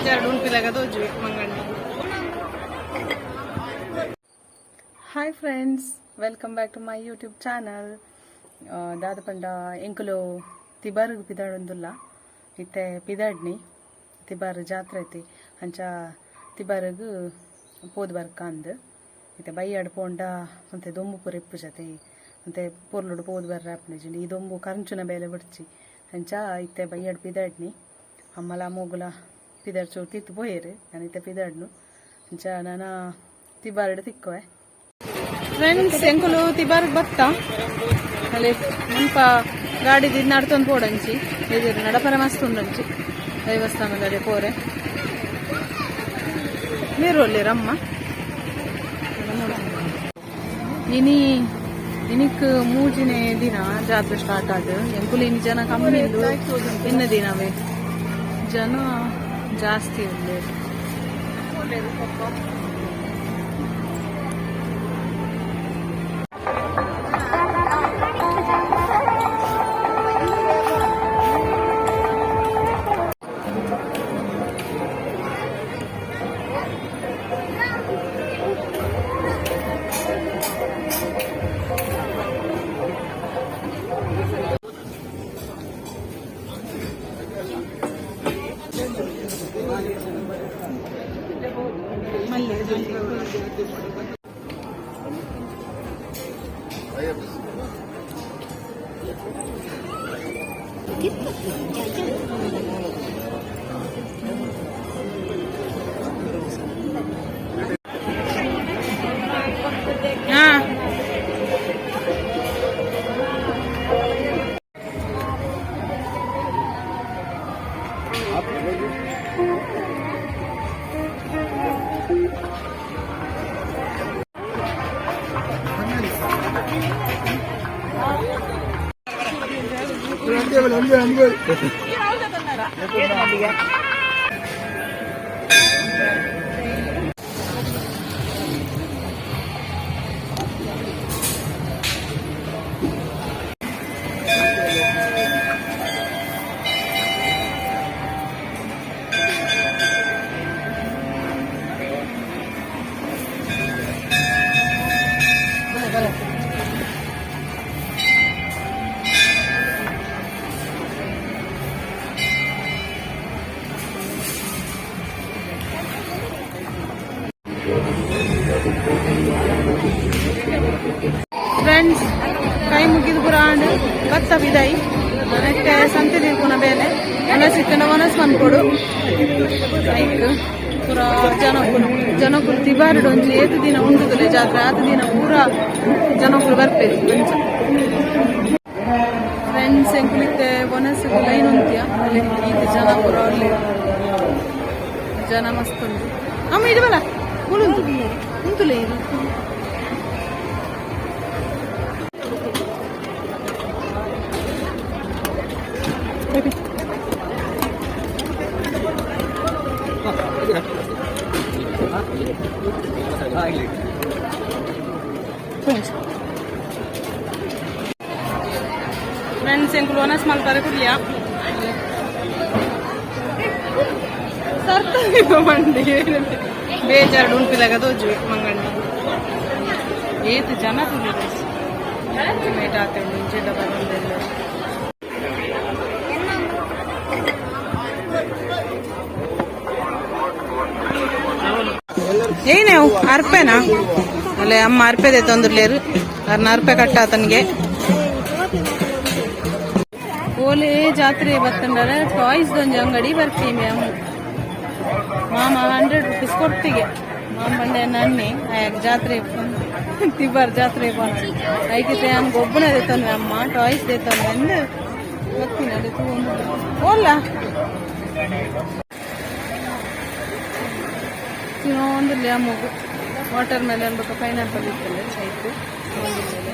ಬೇಜಾರು ಉಂಪಿಲಾಗ ತೋಜುವೆ ಮಂಗಣ್ಣ. Hi friends, welcome back to my YouTube channel. ದಾದ ಪಂಡ ಎಂಕುಲು ತಿಬಾರುಗು ಪಿದಾಡೊಂದುಲ್ಲ. ಇತ್ತೆ ಪಿದಾಡ್ನಿ. ತಿಬಾರು ಜಾತ್ರೆ ಐತಿ, ಅಂಚ ತಿಬಾರುಗು ಪೋದು ಬರ್ಕಂದ್. ಇತ್ತೆ ಬೈಯಾಡ್ ಪೋಂಡ ಒಂತೆ ದೊಂಬು ಪೂರ ಇಪ್ಪು ಜತೆ, ಒಂತೆ ಪೊರ್ಲುಡು ಪೋದು ಬರ್ರ ಆಪುನಿಜಿಂಡ. ಈ ದೊಂಬು ಕರಂಚುನ ಬೇಲೆ ಬಡ್ಚಿ. ಅಂಚ ಇತ್ತೆ ಬೈಯಾಡ್ ಪಿದಾಡ್ನಿ. ಅಮ್ಮಲ ಮೊಗುಲ ಪಿದಾಡ್ ಚೂರು ತಿತ್ತು ಪೋಯೆರ್. ನಾನು ಇತ್ತೆ ಪಿದಾಡ್ನು. ಅಂಚ ನಾನ ತಿಬಾರುಡು ತಿಕ್ಕುವೆ. ಫ್ರೆಂಡ್ಸ್, ಎಂಕುಲು ತಿಬಾರ್ಗ್ ಬತ್ತ. ಅಲ್ಲಿ ಮುಲ್ಪ ಗಾಡಿ ನಡ್ತೊಂದು ಪೋಡಂಚಿ ಎದುರು ನಡಪರ ಮಸ್ತ್ ಉಂಡಂಚಿ. ದೇವಸ್ಥಾನದ ಪೋರೆ ನೀರು ಒಲ್ಲೇರಮ್ಮ. ಇನಿ ಇನಿಕ್ ಮೂಜಿನೇ ದಿನ ಜಾತ್ರೆ ಸ್ಟಾರ್ಟ್ ಆದ. ಎಂಕುಲು ಇನಿ ಜನ ಕಮ್ಮಿ ಇದ್ದು ಇನ್ನ ದಿನವೇ ಜನ ಜಾಸ್ತಿ ಉಲ್ಲೇರು. ಮಲ್ಲೆ. ಹಾ. ಫ್ರೆಂಡ್ಸ್, ಕೈ ಮುಗಿದು ಪುರ ಆಂಡ್ ಬತ್ತ ಬಿದಾಯಿ. ನೆಕ್ಕೆ ಸಂತೆ ತಿರ್ಪುನ ಬೇಲೆ. ಒನಸ್ ಇತ್ತಂಡ ಒನಸ್ ಮನ್ಪೊಡು. ಐಕ್ ಪೂರ ಜನಕುಲು ಜನಕುಲು. ತಿಬಾರುಡು ಒಂಜಿ ಏತ್ ದಿನ ಉಂಡುದುಲೆ ಜಾತ್ರೆ, ಆತ್ ದಿನ ಪೂರ ಜನಕುಲು ಬರ್ಪೇರು ಅಂಚ. ಫ್ರೆಂಡ್ಸ್, ಎಂಕುಲು ಇತ್ತೆ ಒನಸ್ ಲೈನ್ ಉಂತಿಯ. ಅಲ್ಲಿ ಈತ್ ಜನ ಪೂರ ಅಲ್ಲಿ ಜನ ಮಸ್ತ್ ಉಂಟು. ಅಮ್ಮ, ಇದು ಬಲ ಉಂಟು ಉಂಟುಲೆ ಇದು. ಫ್ರೆಂಡ್ಸ್, ಎಂಕುಲು ಒನಸ್ ಮಲ್ಪರೆ ಕುಲ್ಯ. ಸರ್ತ ಮಂಡಿ ಬೇಜಾರು ಉಂಪಿಲಾಗ ತೋಜುವೆ ಮಂಗಣ್ಣ. ಏತ್ ಜನ ಮೇಟ್ ಆತೆ ಉಂಡು. ಇಂಚಿಡ ಬರೋದೆಲ್ಲ. ಏನೇ ಅರ್ಪೆನಾ? ಅಲ್ಲೇ ಅಮ್ಮ ಅರ್ಪೆದೆ ತೊಂದರ್ಲೇರು. ಅರ್ನ ಅರ್ಪೆ ಕಟ್ಟಾತನಿಗೆ. ಓಲೆ ಜಾತ್ರೆ ಬತ್ತಂಡರೆ ಟಾಯ್ಸ್ ಒಂಜಿ ಅಂಗಡಿ ಬರ್ತೀನಿ. ಅಮ್ಮ ಮಾಮ 100 ರುಪೀಸ್ ಕೊಡ್ತಿಗೆ. ಮಾಮ ಬಂಡೆ ನನ್ನಿ ಆಯಾಗ ಜಾತ್ರೆ ತಿಬ್ಬಾರ್ ಜಾತ್ರೆ ಪೋನ ಐಕಿತೆ ಯಾನ್ ಗೊಬ್ಬನ ದೇತೊನ್ವೆ ಅಮ್ಮ, ಟಾಯ್ಸ್ ದೇತೊನ್ವೆ ಅಂದ್ ಗೊತ್ತಿನ. ಅದೇ ತೂವೊಂದು ಓಲ್ಲ ತಿನ್ನೊಂದುಲ್ಲೆ. ಅಮ್ಮಗು ವಾಟರ್ ಮೆಲನ್ ಬೊಕ ಪೈನಾಪಲ್ ಇತ್ತಲ್ಲ, ಐಕ್ ಮೇಲೆ.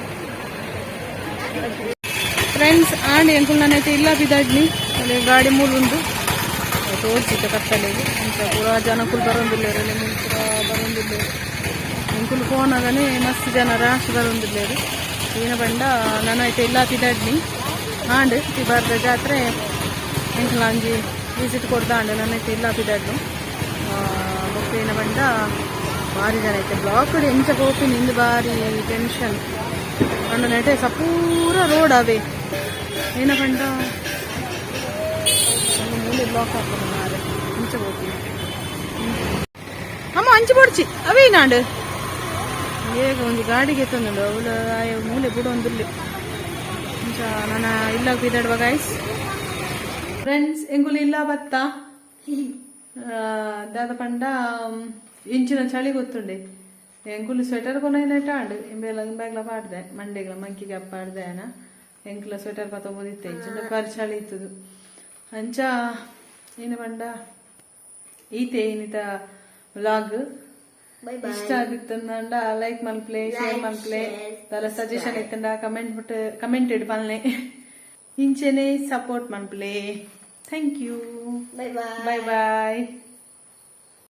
ಫ್ರೆಂಡ್ಸ್, ಆಂಡ್ ಎಂಕುಲು ನನ್ನೈತೆ ಇಲ್ಲ ಬಿದಾಡ್ನಿ. ಅಲ್ಲಿ ಗಾಡಿ ಮೂಲು ಉಂಡು ತೋಜಿತ್ತ ಕತ್ತಲೆಗ್. ಅಂಚ ಪೂರ ಜನಕುಲು ಬರೋಂದುಲ್ಲೆರ್. ಅಲ್ಲಿ ಮೂಲು ಪೂರ ಬರೋಂದುಲ್ಲೆರ್. ಎಂಕುಲು ಪೋನಾಗನೆ ಮಸ್ತ್ ಜನ ರಾಶಿ ಬರೋಂದುಲ್ಲೆರ್. ಈನ ಪಂಡ ನನ ಐತೆ ಇಲ್ಲ ಪಿದಾಡ್ನಿ. ಆಂಡ್ ತಿಬಾರ್ದ ಜಾತ್ರೆ ಎಂಕುಲ ಒಂಜಿ ವಿಸಿಟ್ ಕೊರ್ದಾಂಡ್. ನನ್ನೈತೆ ಇಲ್ಲ ಪಿದಾಡ್ನು. ಏನ ಪಂಡ ಬಾರಿ ಜನ ಐತೆ. ಬ್ಲಾಕ್ ಎಂಚ ಪೋಪಿನಿ ಇಂದು ಬಾರಿ ಟೆನ್ಷನ್. ಪಂಡ ನೆಟೆ ಸಪೂರ ರೋಡ್ ಅವೇ. ಏನ ಪಂಡ ಮೂಲೆ ಬ್ಲಾಕ್ ಆಪುಂಡು ಮಾರೆ. ಎಂಚ ಪೋಪಿನಿ ಅಮ್ಮ? ಅಂಚಿ ಪೊಡ್ಚಿ, ಅವೇ ನಾಂಡು. ಏಗ ಒಂಜಿ ಗಾಡಿಗೆ ಎತ್ತೊಂದುಂಡು. ಅವಳು ಆಯ ಮೂಲೆ ಬುಡೊಂದುಲ್ಲೆ. ಇಂಚ ನನ್ನ ಇಲ್ಲ ಪಿದಡುವ ಗೈಸ್. ಫ್ರೆಂಡ್ಸ್, ಎಂಕುಲು ಇಲ್ಲ ಬತ್ತ. ದಾದ ಪಂಡ ಇಂಚಿನ ಚಳಿ ಗೊತ್ತುಂಡೆ. ಎಂಕುಲು ಸ್ವೆಟರ್ ಕೊನೈನಟ ಆಂಡ್. ಇಂಬೆಲ ಇಂಬಾಗ್ಲ ಪಾಡ್ದೆ, ಮಂಡೆಗ್ಲ ಮಂಕಿ ಕ್ಯಾಪ್ ಪಾಡ್ದೆ. ಆನ ಎಂಕುಲ ಸ್ವೆಟರ್ ಪತ್ತೊಂಬುದಿತ್ತೆ. ಇಂಚಿನ ಬಾರಿ ಚಳಿ ಇತ್ತದು. ಅಂಚ ಏನು ಪಂಡ ಈತೆ ಇನಿತ ವ್ಲಾಗ್. ಇಷ್ಟ ಆಗಿತ್ತಂದ ಲೈಕ್ ಮಲ್ಪ್ಲೆ, ಶೇರ್ ಮಲ್ಪ್ಲೆ. ದಾಲ ಸಜೆಷನ್ ಇತ್ತಂಡ ಕಮೆಂಟ್ ಬಿಟ್ಟು ಕಮೆಂಟ್ ಇಡ್ ಪನ್ಲೆ. ಇಂಚೆನೆ ಸಪೋರ್ಟ್ ಮನ್ಪ್ಲೆ. Thank you. Bye bye. Bye bye.